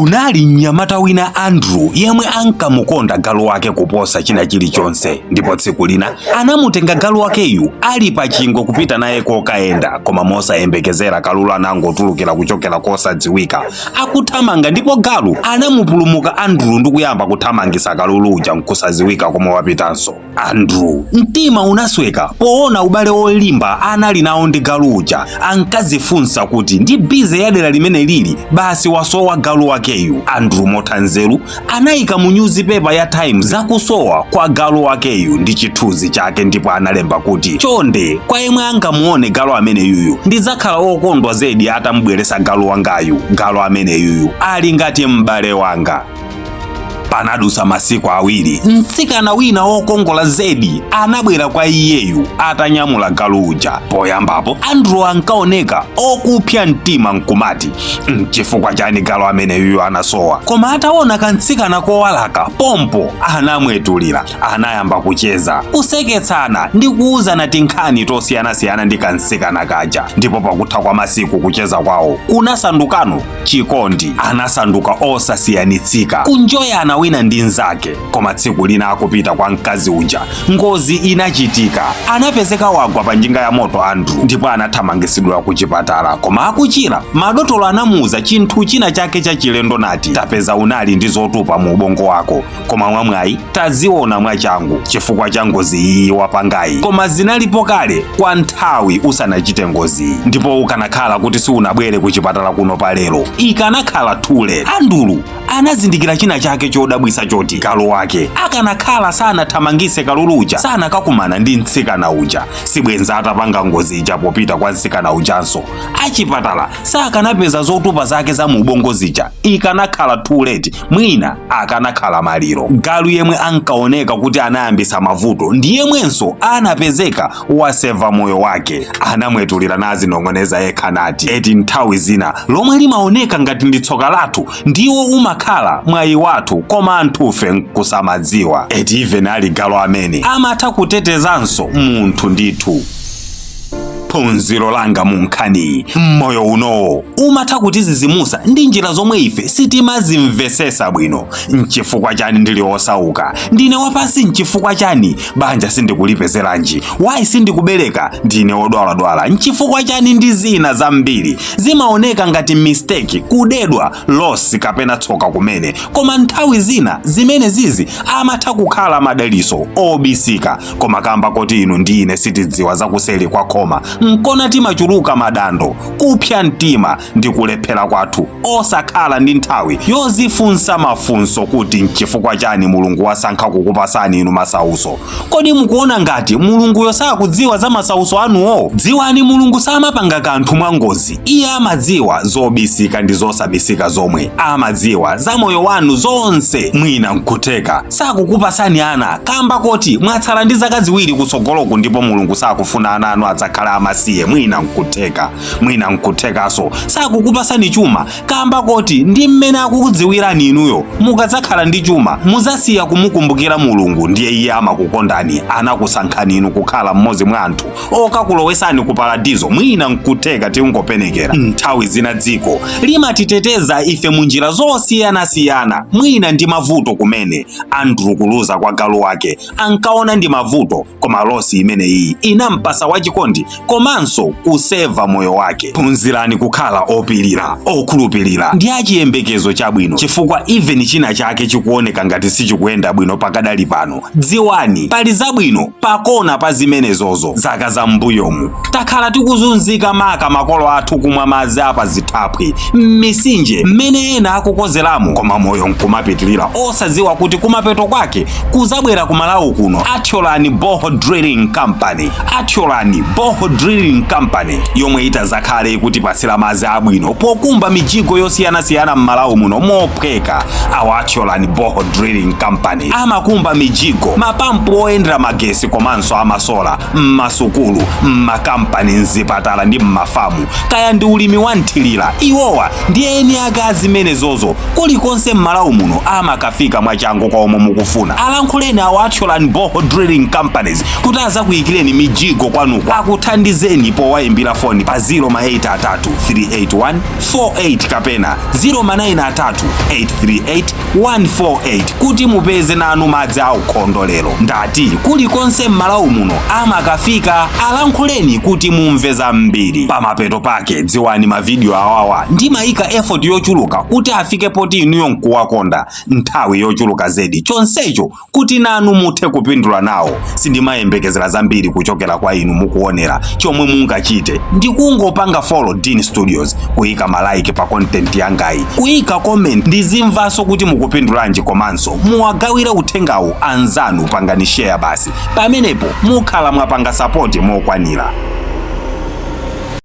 Kunali mnyamata wina Andrew yemwe ankamukonda galu wake kuposa china chilichonse, ndipo tsiku lina anamutenga galu wakeyu ali pa chingwe kupita naye kokayenda, koma mosayembekezera kalulu anangotulukira kuchokera kosadziwika akuthamanga, ndipo galu anamupulumuka Andrew ndi kuyamba kuthamangisa kalulu uja nkusadziwika komwe wapitanso. Andrew mtima unasweka poona ubale wolimba anali nawo ndi galu uja. Ankazifunsa kuti ndi busy ya dera limene lili basi wasowa galu wakeyu. Andrew motha nzeru anayika mu newspaper ya Times zakusowa kwa galu wakeyu ndi chithunzi chake, ndipo analemba kuti, "Chonde, kwa yemwe angamuone galu ameneyuyu, ndidzakhala okondwa zedi atamubweresa galu wangayu. Galu ameneyuyu ali ngati m'bale wanga." Panadusa masiku 2, mtsikana wina wokongola zedi anabwera kwa iyeyu atanyamula galu uja. Poyambapo Andrew ankaoneka okupsa mtima nkumati, "Nchifukwa chani galu ameneyuyu anasowa?" Koma ataona kamtsikana kowalaka pompo anamwetulira. Anayamba kucheza, kuseketsana ndi kuwuzana tinkhani tosiyanasiyana ndi kamtsikana kaja, ndipo pakutha kwa masiku kucheza kwawo kunasandukano chikondi. Anasanduka osasiyanitsika, kunjoyana wina ndi nzake. Koma tsiku lina akupita kwa mkazi uja, ngozi inachitika. Anapezeka wagwa pa njinga ya moto Andrew, ndipo anathamangisidwa ku chipatala. Koma akuchira, madotolo anamuuza chinthu china chake chachilendo nati, "Tapeza unali ndi zotupa mu ubongo wako, koma mwamwayi taziona mwachangu chifukwa cha ngozi iyi wapangayi. Koma zinalipo kale kwa nthawi usanachite ngoziyi, ndipo ukanakhala kuti siunabwere ku chipatala kuno palero, ikanakhala too late." Andrew anazindikira china chake chodabwisa choti galu wake akanakhala sanathamangise kalulu uja, sanakakumana ndi mtsikana uja, sibwenza atapanga ngozi ija popita kwa mtsikana ujanso. Achipatala sakanapeza zotupa zake za mu ubongo zija, ikanakhala too late, mwina akanakhala maliro. Galu yemwe ankaoneka kuti anayambisa mavuto ndi yemwenso anapezeka waseva moyo wake. Anamwetulira nazinong'oneza yekha nati, "Eti nthawi zina lomwe limaoneka ngati ndi tsoka lathu ndiwo umakhala mwayi wathu, koma anthufe nkusamadziwa." Eti even ali galu amene amatha kutetezanso munthu ndithu. Phunziro langa mu nkhaniyi: mmoyo unowo umatha kutizizimusa ndi njira zomwe ife sitimazimvesesa bwino. Nchifukwa chani ndili osauka? Ndine wapansi nchifukwa chani? Banja sindikulipezeranji? Why sindikubereka? Ndine wodwaladwala nchifukwa chani? Ndi zina zambiri zimaoneka ngati mistake, kudedwa, loss kapena tsoka kumene, koma nthawi zina zimene zizi amatha kukhala madaliso obisika. Koma kamba koti inu ndi ine sitidziwa zakuseli kwa khoma, nkona timachuluka madando, kupsa mtima ndi kulephera kwathu, osakhala ndi nthawi yozifunsa mafunso kuti nchifukwa chani Mulungu wasankha kukupasani inu masauso. Kodi mukuona ngati Mulunguyo sakudziwa za masauso anuwo? Dziwani, Mulungu samapanga kanthu mwa ngozi. Iye amadziwa zobisika ndi zosabisika zomwe, amadziwa za moyo wanu zonse. Mwina nkutheka sakukupasani ana kamba koti mwatsala ndi zaka 2 kutsogoloku, ndipo Mulungu sakufuna ana anu adzakhala amasiye. Mwina nkutheka, mwina nkuthekanso sakukupasani chuma kamba koti ndi mmene akukudziwirani inuyo, mukadzakhala ndi chuma muzasiya kumukumbukira Mulungu. Ndiye iye amakukondani, anakusankhani inu kukhala mmodzi mwa anthu okakulowesani ku paradizo. Mwina nkutheka, tingopenekera. Nthawi zina dziko limatiteteza ife mu njira zosiyanasiyana, mwina ndi mavuto kumene. Andrew kuluza kwa galu wake ankaona ndi mavuto, koma loss imeneyi inampasa wachikondi komanso kuseva moyo wake. Phunzirani kukhala opirira, okhulupirira ndi achiyembekezo chabwino, chifukwa even china chake chikuoneka ngati sichikuyenda bwino pakadali pano, dziwani pali zabwino pakona pa zimenezozo. Zaka za m'mbuyomu takhala tikuzunzika, maka makolo athu, kumwa madzi apa zithaphwi m'misinje mmene ena akukozeramo, koma moyo nkumapitirira, osadziwa kuti kumapeto kwake kuzabwera ku Malawi kuno Athyolani Borehole Drilling Company. Athyolani Borehole Drilling Company yomwe itazakhale ikutipasira madzi abwino pokumba mijigo yosiyanasiyana m'Malawi muno mophweka. Awa Athyolani Borehole Drilling Company amakumba mijigo, mapampu oyendera magesi komanso amasola m'masukulu, m'makampani, mzipatala ndi m'mafamu, kaya ndi ulimi wa nthirira. Iwowa ndi eni ake azimenezozo. Kulikonse m'Malawi muno amakafika mwachangu kwa omwe mukufuna. Alankhuleni awa Athyolani Borehole Drilling Companies kuti azakuyikireni mijigo kwanuko, akuthandizeni. Athandizeni powayimbira foni pa 083 381 48 kapena 093 838 148 kuti mupeze nanu madzi aukhondo lero. Ndati kulikonse m'Malawi muno amakafika, alankhuleni kuti mumve zambiri. Pamapeto pake dziwani, mavidiyo awawa ndimayika effort yochuluka kuti afike poti inuyo nkuwakonda, nthawi yochuluka zedi, chonsecho kuti nanu muthe kupindula nawo. Sindimayembekezera zambiri kuchokera kwa inu mukuonera. Chomwe mungachite ndikungopanga follow Dean Studios, kuyika ma like pa content yangayi, kuyika comment ndizimvanso kuti mukupindulanji, komanso muwagawire uthengawu anzanu, pangani share basi. Pamenepo mukhala mwapanga support mokwanira.